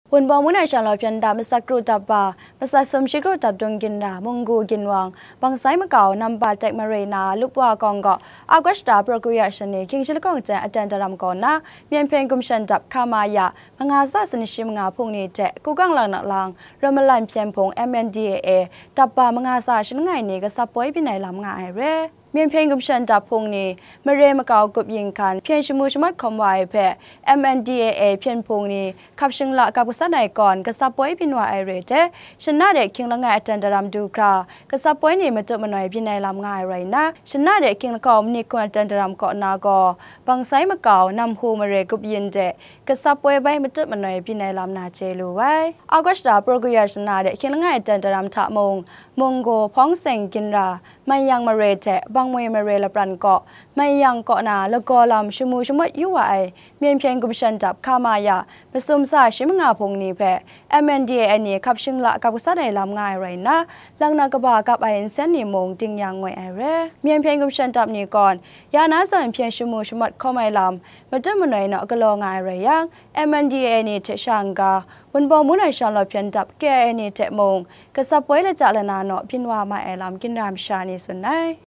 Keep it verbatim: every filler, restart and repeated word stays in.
Wunpawng Mun ai shanglawt hpyen dap matsat kru dap ba, matsat sumshi kru dap dung ginra, munggu ginwang, bangsai makau nampa tek mare na lupwa kawng gaw, August shata pra kru ya shani, King Shilakawng Jen Adan Daram kaw na, Myen Hpyen Gumshan Dap Hka Ma Ya, manga tsa sanit shi manga hpung ni hte, Kukang Lang Nak Lang, Ramalan Hpyen Hpung M N D A A, dap ba manga tsa shi langai ni gasap poi byin ai lam nga ai re. Myen Hpyen Gumshan Dap Hpung ni, mare makau gup yin hkan, hpyen shamu shamat hkawm wa ai hpe, M N D A A hpyen hpung ni, hkap shingla kap gasat ai kawn, gasap poi byin wa ai re hte, shana de hkying langai adan daram du hkra, gasap poi ni matut manoi byin ai lam nga ai rai nna, shana de hkying lahkawng manit hkun adan daram kaw na gaw, bangsai makau, namhu mare grup yin de, gasap poi bai matut manoi byin ai lam na chye lu ai. August shata pra kru ya shana de hkying langai adan daram hta mung, munggu, hpawng seng ginra, Maiyang mare hte Bangmui mare lapran kaw, Maiyang kaw na lagaw lam shamu shamut yu wa ai Myen Hpyen Gumshan Dap Hka Ma Ya, masum tsa shi manga hpung ni hpe M N D A A ni hkap shingla kap gasat ai lam nga ai rai nna, lang na kaba kap ai nsen ni mung ding yang ngoi ai re. Myen Hpyen Gumshan Dap ni kawn, ya na zawn hpyen shamu shamat hkawm ai lam, matut manoi naw galaw nga ai rai yang, M N D A A ni hte sha n-ga, Wunpawng Mun ai shanglawt hpyen dap K I A ni hte mung, gasap poi lata lana naw byin wa mai ai lam ginra masha ni tsun ai.